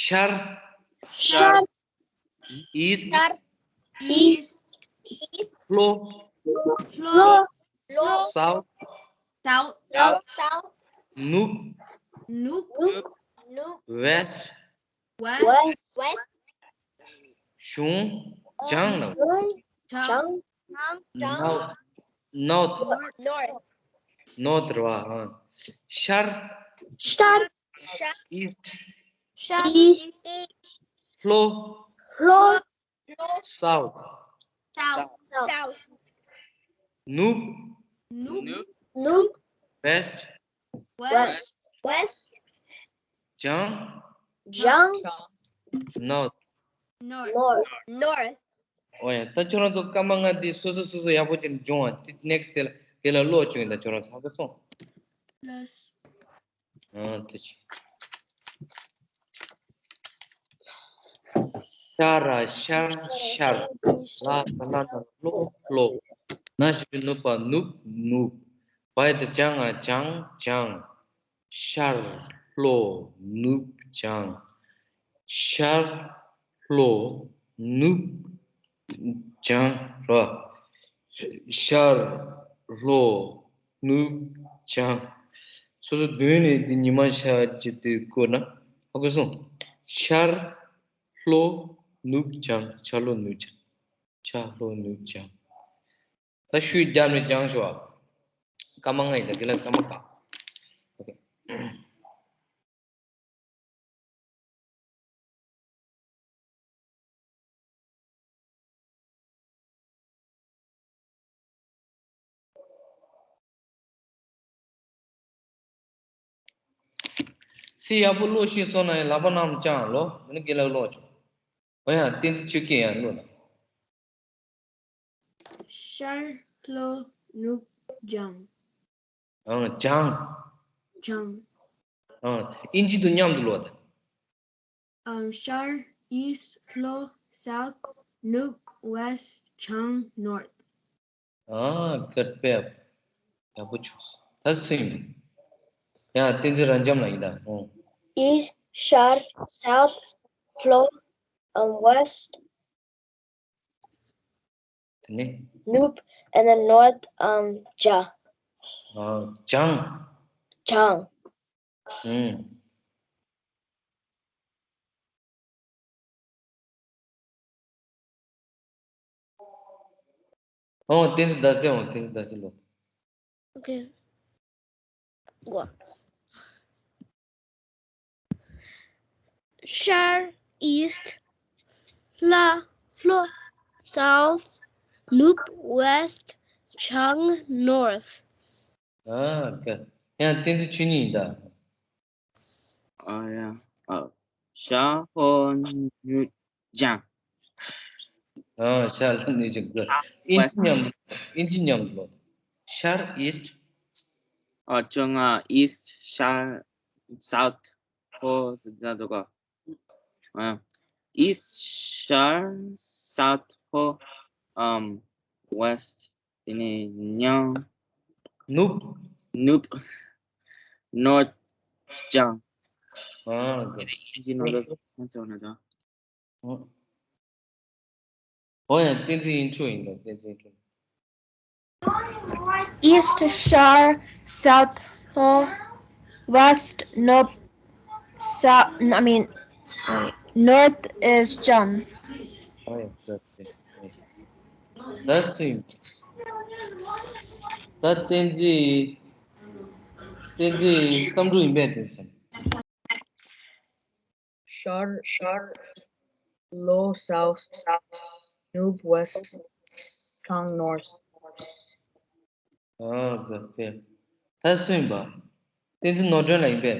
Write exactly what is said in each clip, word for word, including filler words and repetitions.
ཤར། ཤར། ཨིསྚ། ཤར། ཨིསྚ། ལྷོ། ལྷོ། ལྷོ། སའུཐ། སའུཐ། སའུཐ། ནུབ། ནུབ། ནུབ། ནུབ། ཝེསྚ། ཝེསྚ། ཝེསྚ། གཞུང་། ལྗང་ལ། གཞུང་། ལྗང་། ལྗང་། ནོརཐ། ནོརཐ། ནོརཐ། ནོརཐ་རེད་བ། ཨ། ཤར། ཤར། ཤར། ཨིསྚ། ཤར། ཨིསྚ། ལྷོ། ལྷོ། སའུཐ། སའུཐ། ནུབ། ནུབ། ནུབ། ཝེསྚ། ཝེསྚ། ཝེསྚ། ལྗང་། ལྗང་། ནོརཐ། ནོརཐ། ནོརཐ། ཨོ་ཡ། ད་ཁྱོད་རང་ཚོ་སྐར་མ་ལྔ་འདི་སོ་སོ་སོ་སོ་ཡག་པོ་བྱས་ནས་སྦྱོང་བ། དེ་ནེགསྚ་དེ་ལ་དེ་ལ་ཀློག་བཅུག་ཡིན། ད་ཁྱོད་རང་ཚོ་ཧ་གོ་སོང་། ལགས། ཨ་དེ་བྱས། ཤ་ར་ཤར། ཤར། ལ་ས་ལ་ན་ལྷོ། ལྷོ། ན་ཞབས་ཀྱུ་ནུ་བ་ནུབ། ནུབ། བ་ཡ་བཏགས་ལྗང་ང་ལྗང་། ལྗང་། ཤར། ལྷོ། ནུབ། ལྗང་། ཤར། ལྷོ། ནུབ། ལྗང་། ར། ཤར། ལྷོ། ནུབ། ལྗང་། སོ་སོ་མདུན་ནས་འདི་ཉི་མ་ཤར་གྱི་དུས་བསྐོར་ན་ཧ་གོ་སོང་། ཤར། ལྷོ། ནུབ། ལྗང་། ཤར། ལྷོ། ནུབ། ལྗང་། ཤར། ལྷོ། ནུབ། ལྗང་། ད་ཤུལ་རྒྱབ་ནས་སྦྱང་ཤོག། སྐར་མ་ལྔ་ཡིན་ད། དགེ་ལགས་སྐར་མ་གང་། ཨོ་ཁེ། ཚིག་ཡག་པོ་ཀློག་ཤེས་སོང་ན་ཡང་ལག་པ་གནམ་བརྐྱངས་ཀློག། མིན་ན་དགེ་ལགས་ཀློག་ཆོག། ཨོ་ཡ། བསྟན་འཛིན་ཆོས་སྐྱིད་ཡང་ཀློག་དང་། ཤར། ལྷོ། ནུབ། ལྗང་། ཨང་། ལྗང་། ལྗང་། ཨང་། ཨིན་ཇི་དང་མཉམ་དུ་ཀློག་དང་། ཨང་། ཤར། ཨིསྚ། ལྷོ། སའུཐ། ནུབ། ཝེསྚ། ལྗང་། ནོརཐ། ཨ། གྷུཌ་བེབ། ཡག་པོ་བྱུང་། ད་སུ་ཡིན་པ། ཡ། བསྟན་འཛིན་རབ་འབྱམས་ལགས་ཡིན་ད། ཨོ། ཨིསྚ། ཤར། སའུཐ། ལྷོ། ཨམ། ཝེསྚ། དེ་ནས། ནུབ། and then north, um, ལྗང་། ཨ། ལྗང་། ལྗང་། ཨུམ། ཨོ། བསྟན་འཛིན་ཟླ་ཟེར། ཨོ། བསྟན་འཛིན་ཟླ་ཟེར་ལོ། Okay. Go. ཤར། East. ལྷོ། South. ནུབ། West. ལྗང་། North. ཨ། Okay. ཡང་བསྟན་འཛིན་ཆོས་ཉིད་ཡིན་ད། ཨ་ཡ། ཨ། ཤར། ལྷོ། ནུབ། ལྗང་། ཨ། ཤར། ལྷོ། ནུབ། ལྗང་། Good. ཨིན་ཇི་མཉམ་དུ། ཨིན་ཇི་མཉམ་དུ་ལོ། ཤར། East. ཨ། བཅོ་ལྔ། East. ཤར། South. ལྷོ། ཟེར་འདུག་ག། ཨ། East. ཤར། South. ལྷོ། ཨམ། West. དེ་ནས་ལྗང་། ནུབ། ནུབ། North. ལྗང་། ཨ། Good. ཨིན་ཇི་ནང་ལ་སེམས་ཚོར་ན་དང་། ཨོ་ཡང་བསྟན་འཛིན་ཨིན་ཊྲོ་ཡིན་ད། བསྟན་འཛིན་ཨིན་ཊྲོ། East. ཤར། South. ལྷོ། West. ནུབ། South. I mean, sorry. North is ལྗང་། ཨོ་ཡང་ད་བསྟན་འཛིན། ད་བསྟན་འཛིན། བསྟན་འཛིན་བསམ་གྲུབ་ཡིན་པས་དེ་བསམ། ཤར། ཤར། ལྷོ། South. ནུབ། West. ལྗང་། North. ཨ། Good. ད་སུ་ཡིན་པ། བསྟན་འཛིན་ནོར་སྒྲོན་ལགས་ཡིན་པས།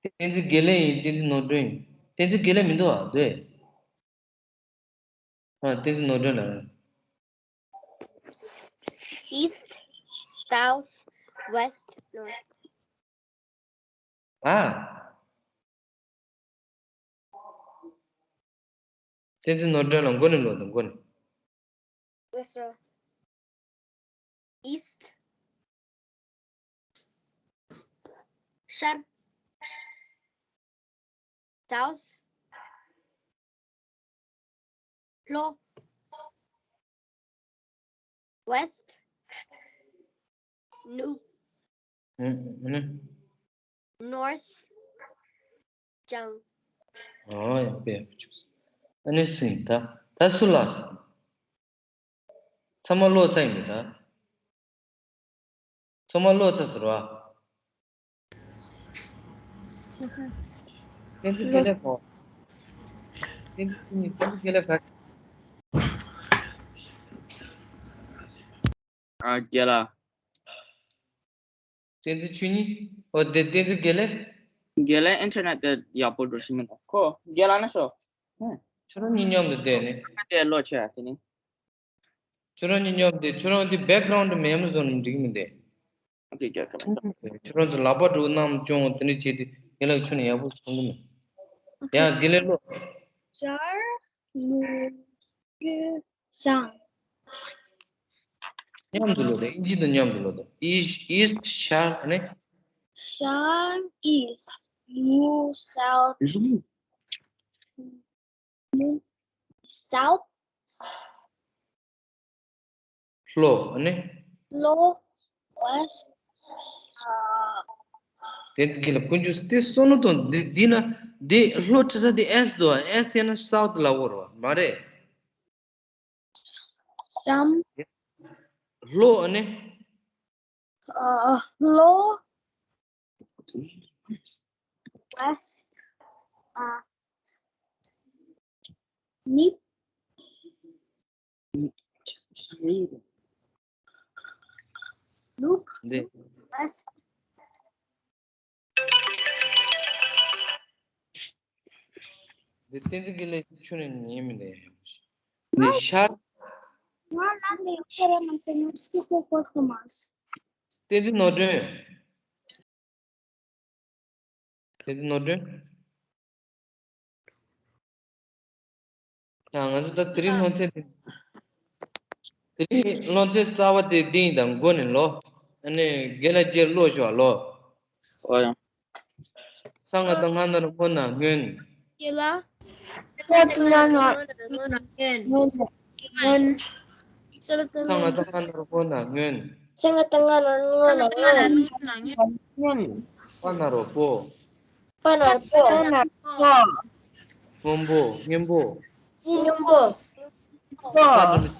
བསྟན་འཛིན་དགེ་ལེགས་ཡིན། བསྟན་འཛིན་ནོར་སྒྲོན་ཡིན། བསྟན་འཛིན་དགེ་ལེགས་མི་འདུག་ཨ། འདུག་ཨེ། ཨ། བསྟན་འཛིན་ནོར་སྒྲོན་ལགས། East. South. West. North. ཨ། བསྟན་འཛིན་ནོར་སྒྲོན་ལགས་མགོ་ནས་ཀློག་དང་། མགོ་ནས། Yes, sir. East. ཤར། South. ལྷོ། West. ནུབ། ཨ་ནི། North. བྱང་། ཨོ་ཡ་དཔེ་ཡག་པོ་བྱུང་། ཨ་ནི་སུ་ཡིན་ད། ད་སུ་ལ། ཚང་མ་ཀློག་ཚར་ཡིན་པས་ད། ཚང་མ་ཀློག་ཚར་ཟེར་བ། བསྟན་འཛིན་དགེ་ལེགས་གོ། བསྟན་འཛིན་བསྟན་འཛིན་དགེ་ལེགས་ག། ཨ་རྒན་ལགས། བསྟན་འཛིན་ཆོས་ཉིད། ཨོ་དེ་བསྟན་འཛིན་དགེ་ལེགས། དགེ་ལེགས་ཨིན་ཊར་ནེཊ་དེ་ཡག་པོ་འགྲོ་བཞིན་མི་འདུག་ཁོ་རྒན་ལགས་ན་ཤོག་ཁྱོད་རང་གཉིས་མཉམ་དུ་བསྡད་ནས། དེ་ལོ་ཆེ་དེ་ནི། ཁྱོད་རང་གཉིས་མཉམ་དུ་ཁྱོད་རང་དེ་བེག་གྷ་རའུན་ཌི་མེད་མི་བཟོ་ན་འགྲིག་མི་འདུག་ཨོ་ཁེ་རྒན་ལགས། ཁྱོད་རང་ཚོ་ལག་པ་འགྲོ་གནང་སྐྱོང་དེ་འདྲ་བྱས་ཏེ་རྒན་ལགས་ཁྱོད་ནས་ཡག་པོ་གསུང་གི་མེད། ཡང་དགེ་ལེགས་ལོ། ཤར། ནུབ། བྱང་། མཉམ་དུ་ལོ་དང་། ཨིན་ཇི་དང་མཉམ་དུ་ལོ་དང་། East, East, ཤར། ཨ་ནི། ཤར། East. ནུབ། South. ནུབ། South. ལྷོ། ཨ་ནི། ལྷོ། West. ཨ། དེ་ཚིག་གི་ལ་ཀུན་སྤྱོད་དེ་སོ་ནུ་དང་འདི་འདི་ན་འདི་ལྷོ་ཁྲི་ས་དེ་ཨེས་དོ། ཨེས་ཡང་ན་སའུཐ་ལ་འོར་བ་མ་རེད། བྱང་། ལྷོ། ཨ་ནི། ཨ། ལྷོ། West. ཨ། ནུབ། ནུབ། འདི། West. འདི་བསྟན་འཛིན་དགེ་ལེགས་ཁྱོད་ནས་ཉན་མི་འདུག་འདི་ཤར། ང་རང་གི་ཤར་མ་ཟེར་ན་སུ་གོ་གོ་ཐོ་མ་སི། བསྟན་འཛིན་ནོར་སྒྲོན། བསྟན་འཛིན་ནོར་སྒྲོན། ཡང་ང་ཚོ་ད་དེ་རིང་སློབ་ཚན་དེ། དེ་རིང་སློབ་ཚན་གསར་བ་དེ་འདི་ཡིན་དང་མགོ་ནས་ལོ། ཨ་ནི་རྒན་ལགས་རྗེས་ཀློག་ཤོག་ལོ། ཨོ་ཡང་། ས་ང་བཏགས་སྔ་ན་རོ་སྔོ་ན་སྔོན། ཡེ་ལ། ས་ང་བཏགས་སྔ་ན་རོ་སྔོ་ན་སྔོན། སྔོན། སྔོན། ས་ང་བཏགས་སྔ་ན་རོ་སྔོ་ན་སྔོན། ས་ང་བཏགས་སྔ་ན་རོ་སྔོ་ན་སྔོན། སྔོན། པ་ན་རོ་པོ། པ་ན་རོ་པོ། པ་ན་རོ་པོ། སྔོན་པོ། སྔོན་པོ། སྔོན་པོ། པོ། ས་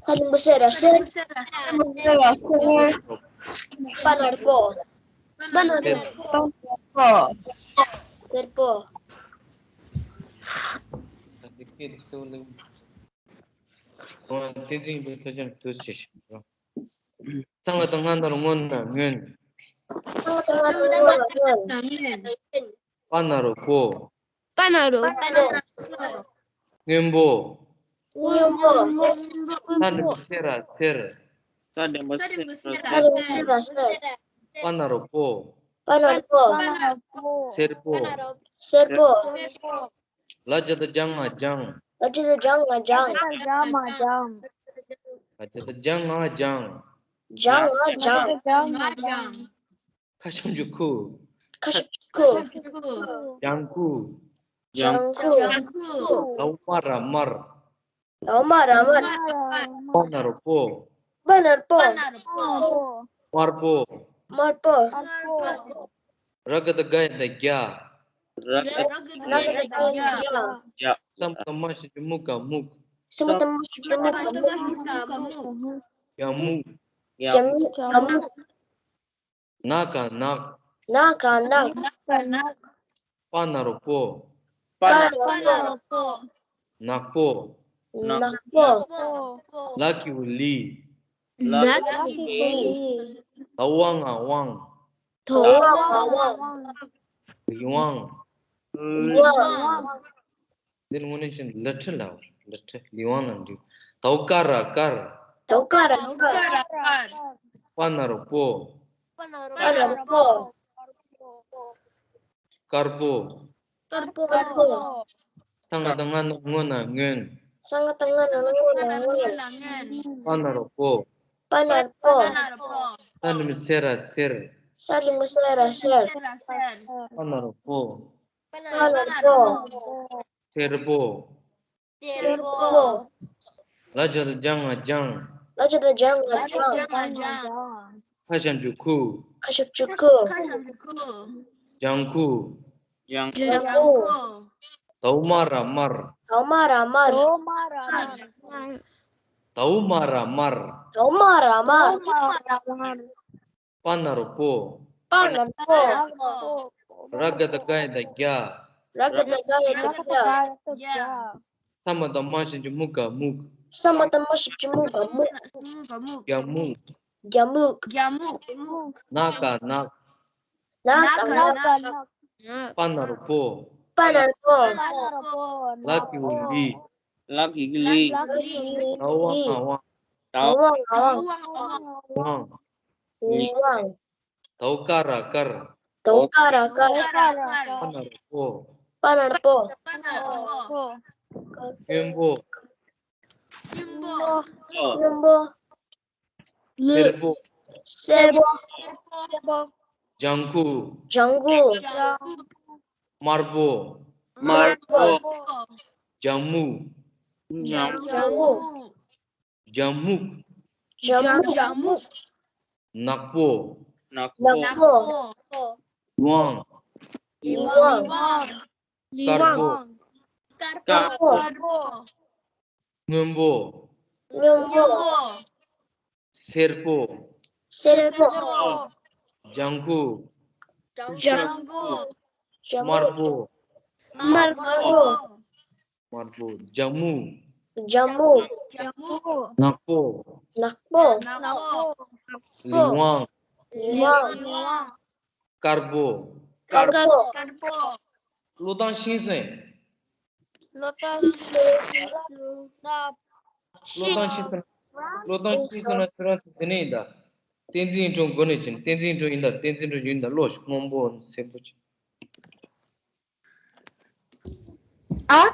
འགྲེང་བུ་སེར། ས་འགྲེང་བུ་སེར་ར་སེར། པ་ན་རོ་པོ། པ་ན་རོ་པོ། སེར་པོ། ད་འདི་སྐད་དེ་གཙོ་བོ་ལ། ཁོང་བསྟན་འཛིན་པའི་ཐོས་རྒྱ་དུས་ཆེ་ཞིག་རོ། ས་ང་བཏགས་སྔ་ན་རོ་སྔོ་ན་སྔོན། པ་ན་རོ་པོ། པ་ན་རོ། སྔོན་པོ། སྔོན་པོ། ས་འགྲེང་བུ་སེ་ར་སེར། ས་འགྲེང་བུ་སེ་ར་སེར། པ་ན་རོ་པོ། པ་ན་རོ་པོ། སེར་པོ། སེར་པོ། ལ་ཇ་བཏགས་ལྗ་ང་ལྗང་། ལ་ཇ་བཏགས་ལྗ་ང་ལྗང་། ལ་ཇ་བཏགས་ལྗ་ང་ལྗང་། ལྗ་ང་ལྗང་། ལྗ་ང་ལྗང་། ལྗ་ང་ལྗང་། ཁ་ཆུང་ཆུ་ཁུ། ཁ་ཆུང་ཆུ་ཁུ། ལྗང་ཁུ། ལྗང་ཁུ། ལ་བ་མ་ར་དམར། ལ་བ་མ་ར་དམར། པ་ན་རོ་པོ། པ་ན་རོ་པོ། དམར་པོ། དམར་པོ། ར་ག་བཏགས་རྒ་ཡ་བཏགས་རྒྱ། ར་ག་བཏགས་རྒ་ཡ་བཏགས་རྒྱ། རྒྱ། ས་མ་བཏགས་སྨ་ཞབས་ཀྱུ་སྨུ་ག་སྨུག། ས་མ་བཏགས་སྨ་ཞབས་ཀྱུ་སྨུ་ག་སྨུག། རྒྱ་སྨུག། རྒྱ་སྨུག་ག་སྨུག། ན་ག་ནག། ན་ག་ནག། པ་ན་རོ་པོ། པ་ན་རོ་པོ། ནག་པོ། ནག་པོ། ལ་གི་གུ་ལི། ལ་གི་གུ་ལི། ད་བ་ང་དབང་། ད་བ་ང་དབང་། ལི་དབང་། ལི་དབང་། འདི་ལ་དངོས་གནས་བཤད་ན་ལི་ཁྲི་ལབ། ལི་ཁྲི། ལི་དབང་ལབ་འགྲིག། ད་བ་ཀ་ར་དཀར། ད་བ་ཀ་ར་དཀར། པ་ན་རོ་པོ། པ་ན་རོ་པོ། དཀར་པོ། དཀར་པོ། ས་ང་བཏགས་སྔ་ན་རོ་སྔོ་ན་སྔོན། ས་ང་བཏགས་སྔ་ན་རོ་སྔོ་ན་སྔོན། པ་ན་རོ་པོ། པ་ན་རོ་པོ། ས་འགྲེང་བུ་སེ་ར་སེར། ས་འགྲེང་བུ་སེ་ར་སེར། པ་ན་རོ་པོ། པ་ན་རོ་པོ། སེར་པོ། སེར་པོ། ལ་ཇ་བཏགས་ལྗང་ང་ལྗང་། ལ་ཇ་བཏགས་ལྗང་ང་ལྗང་། ཁ་ཞབས་ཀྱུ་ཁུ། ཁ་ཞབས་ཀྱུ་ཁུ། ལྗང་ཁུ། ལྗང་ཁུ། ལྗང་ཁུ། ཏའོ་མ་ར་དམར། ཏའོ་མ་ར་དམར། ཏའོ་མ་ར་དམར། ཏའོ་མ་ར་དམར། ཏའོ་མ་ར་དམར། པ་ན་རོ་པོ། པ་ན་རོ་པོ། ར་ག་བཏགས་རྒ་ཡ་བཏགས་རྒྱ། ར་ག་བཏགས་རྒ་ཡ་བཏགས་རྒྱ། ས་མ་བཏགས་སྨ་ཞབས་ཀྱུ་སྨུ་ག་སྨུག། ས་མ་བཏགས་སྨ་ཞབས་ཀྱུ་སྨུ་ག་སྨུག། རྒྱ་སྨུག། རྒྱ་སྨུག། རྒྱ་སྨུག། ན་ག་ནག། ན་ག་ནག། པ་ན་རོ་པོ། པ་ན་རོ་པོ། ལ་གི་གུ་ལི། ལ་གི་གུ་ལི། ཏའོ་བ་ང་དབང་། ཏའོ་བ་ང་དབང་། དབང་། ལི་དབང་། ཏའོ་ཀ་ར་དཀར། ཏའོ་ཀ་ར་དཀར། པ་ན་རོ་པོ། པ་ན་རོ་པོ། སྔོན་པོ། སྔོན་པོ། སྔོན་པོ། སེར་པོ། སེར་པོ། ལྗང་ཁུ། ལྗང་ཁུ། དམར་པོ། དམར་པོ། ལྗང་སྨུག། ལྗང་སྨུག། ལྗང་སྨུག། ལྗང་སྨུག། ནག་པོ། ནག་པོ། ལི་ཝང་། ལི་ཝང་། དཀར་པོ། དཀར་པོ། སྔོན་པོ། སྔོན་པོ། སེར་པོ། སེར་པོ། ལྗང་ཁུ། ལྗང་ཁུ། དམར་པོ། དམར་པོ། དམར་པོ། ལྗང་སྨུག། ལྗང་སྨུག། ནག་པོ། ནག་པོ། ལི་ཝང་། ལི་ཝང་། དཀར་པོ། དཀར་པོ། ཀློག་སྟངས་ཤེས་སོང་། ཀློག་སྟངས་ཤེས་སོང་ན། ཀློག་སྟངས་ཤེས་སོང་ན། ཀློག་སྟངས་ཤེས་སོང་ན་ཁྱོད་རང་ཚོ་དེ་ནས་ཡིན་ད། བསྟན་འཛིན་སྒྲོན་འགོ་ནས་ཕྱིན། བསྟན་འཛིན་སྒྲོན་ཡིན་ད། བསྟན་འཛིན་སྒྲོན་ཡིན་ད། ཀློག་ཤིག་སྔོན་པོ་སེར་པོ་ཅིག་ཨ།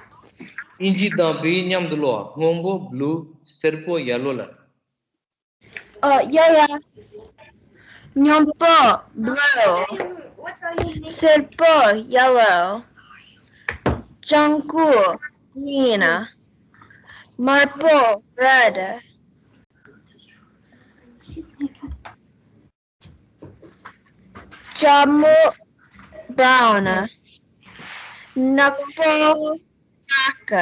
དབྱིན་ཇི་དང་བོད་ཡིག་མཉམ་དུ་ཀློག་སྔོན་པོ། བླུ། སེར་པོ། ཡེ་ལོ་ལ། ཨ། ཡ་ཡ། སྔོན་པོ། Blue། སེར་པོ། Yellow། ལྗང་ཁུ། Green། དམར་པོ། Red། ལྗང་སྨུག། Brown། ནག་པོ། Black།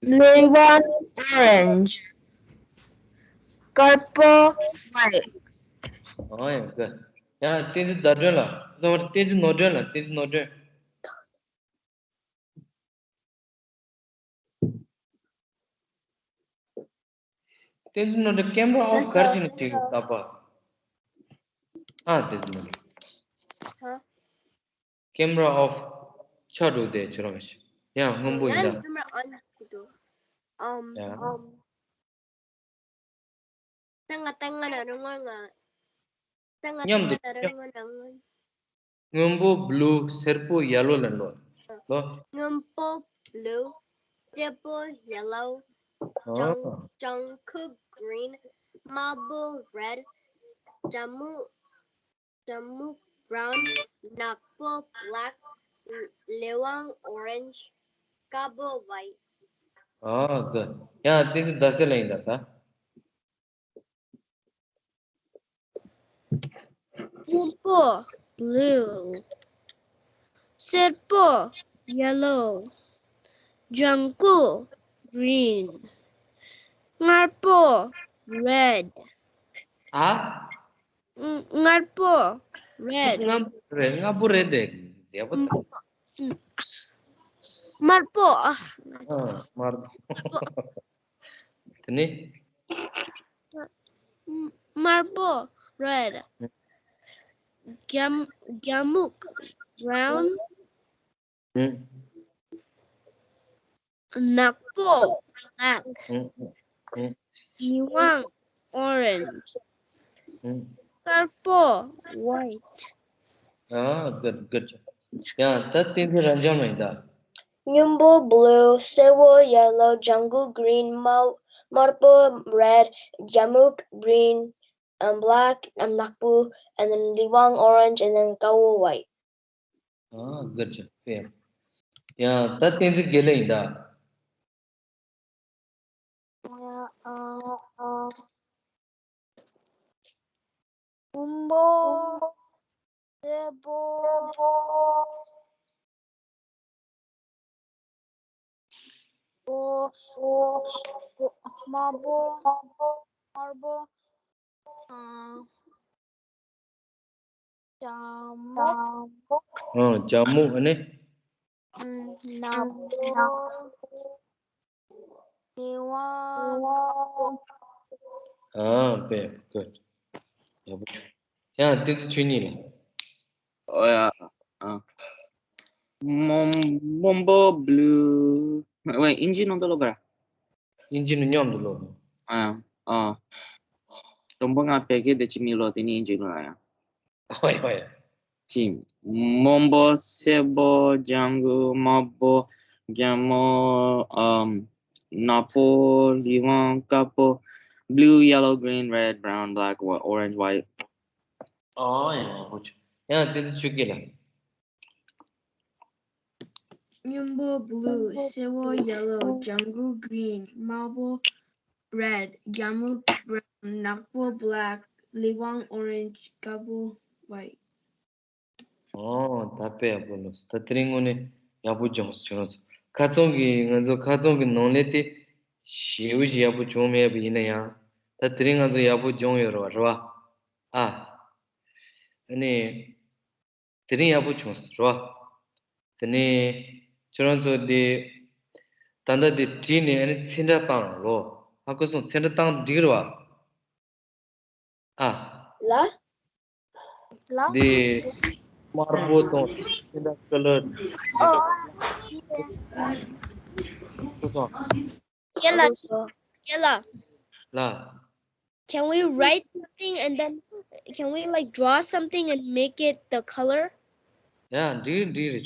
ལི་ཝང་། Orange། དཀར་པོ། White། ཨ་ཡ། ཡ། བསྟན་འཛིན་ཟླ་སྒྲོན་ལ། བསྟན་འཛིན་ནོར་སྒྲོན་ལ། བསྟན་འཛིན་ནོར་སྒྲོན། བསྟན་འཛིན་ནོར་སྒྲོན་ཀེམ་ར་ཨོཕ་ག་རེ་བྱས་ནས་བྲིས་ཡོད་ད་པ། ཨ། བསྟན་འཛིན་ནོར་སྒྲོན། ཧ། ཀེམ་ར་ཨོཕ། ཆ་དྲུག་དེ་ཁྱོད་རང་ཞིག་ཡང་སྔོན་པོ་ཡིན་ད། ཨམ། ཡ། ཨམ། ཏང་ང་ཏང་ང་ན་རུང་ང་ང་། ཏང་ང་མཉམ་ཏང་དུ་ང་ན་རུང་ང་ན་ང་། སྔོན་པོ། Blue། སེར་པོ། Yellow་ལ་ཀློག་ལོ། སྔོན་པོ། Blue། སེར་པོ། Yellow། ཨོ། ལྗང་ལྗང་ཁུ། Green། དམར་པོ། Red། ལྗང་སྨུག་ལྗང་སྨུག Brown། ནག་པོ། Black། ལི་ཝང་། Orange། དཀར་པོ། White། ཨ། གི། ཡང་དེ་ཚོ་ཟླ་ཟེར་ལ་ཡིན་ད་ད། སྔོན་པོ། Blue། སེར་པོ། Yellow། ལྗང་ཁུ། Green། དམར་པོ། Red། ཨ། དམར་པོ། Red། དམར་པོ་རེད། དམར་པོ་རེད་དེ། ཡག་པོ་འདུག་དམར་པོ། ཨ། དམར་པོ། དེ་ནི། དམར་པོ། Red། རྒྱ་རྒྱ་སྨུག Brown། ནག་པོ། Black། ལི་ཝང་། Orange། དཀར་པོ། White། ཨ། Good, good job. ཡང་ད་བསྟན་འཛིན་རབ་འབྱམས་ལ་ཡིན་ད། སྔོན་པོ། Blue། སེར་པོ། Yellow། ལྗང་ཁུ། Green། དམར་དམར་པོ། Red། རྒྱ་སྨུག Green། um, black, um, ནག་པོ, and then ལི་ཝང་orange, and then དཀར་པོ་white. Ah, good job. Yeah. Yeah, ད་བསྟན་འཛིན་དགེ་ལེགས་ཡིན་ད། སྔོན་པོ། སེར་པོ། དམར་པོ། དམར་པོ། ལྗང་མོ། ཨ་ལྗང་མོ། ཨ་ནི། ནག་པོ། ལི་ཝང་། ཨ་དཔེ་good. ཡག་པོ་བྱུང་། ཡང་བསྟན་འཛིན་ཆོས་ཉིད་ལ། ཨོ་ཡ། ཨ། སྔོན་པོ། སྔོན་པོ། blue. ཝེ་ཨིན་ཇི་ནང་དུ་ཀློག་ག་ར། ཨིན་ཇི་ནང་མཉམ་དུ་ཀློག་ཨ། ཨ། དང་པོ་ང་བོད་སྐད་དེ་ཅི་མི་ཀློག་དེ་ནི་ཨིན་ཇི་ཀློག་ཡ། ཨོ་ཡ་ཨོ་ཡ། ཅི། སྔོན་པོ། སེར་པོ། ལྗང་གུ། དམར་པོ། ལྗང་མོ། ཨམ། ནག་པོ། ལི་ཝང་། དཀར་པོ། blue, yellow, green, red, brown, black, whi- orange, white. ཨོ་ཡ་ཡག་པོ་བྱུང་། ཡང་བསྟན་འཛིན་ཆོས་སྐྱིད་ལ། སྔོན་པོ། blue. སེར་པོ། yellow. ལྗང་གུ། green. དམར་པོ། red. ལྗང་མོ། brown. ནག་པོ། black. ལི་ཝང་། orange. དཀར་པོ། white. ཨོ་ད་དཔེ་ཡག་པོ་ལོས། ད་དེ་རིང་དངོས་གནས་ཡག་པོ་སྦྱངས་སོང་ཁྱོད་རང་ཚོ། ཁ་རྩང་གི་ང་ཚོ་ཁ་རྩང་གི་ནང་ལས་དེ་ཞེ་པོ་ཞིག་ཡག་པོ་བྱུང་མེད་པ་ཡིན་ན་ཡང་། ད་དེ་རིང་ང་ཚོ་ཡག་པོ་སྦྱངས་ཡོད་རེད་བ། རེད་བ། ཨ། ཨ་ནི། དེ་རིང་ཡག་པོ་བྱུང་ཟེར་བ། དེ་ནས་ཁྱོད་རང་ཚོ་དེ་ད་ལྟ་དེ་བྲིས་ནས་ཨ་ནི་ཚན་ཁྲ་བཏང་རོགས། ཧ་གོ་སོང་། ཚན་ཁྲ་བཏང་འགྲིག་རེད་བ། ཨ། ལ། ལ། དེ་དམར་པོ་དང་ཚན་ཁྲ་ཀ་ལར། ཨོ། ཧ་གོ་སོང་། ཡ་ལ། ཡ་ལ། ལ། Can we write something and then can we like draw something and make it the color? ཡ་འགྲིག་འགྲིག་རེད།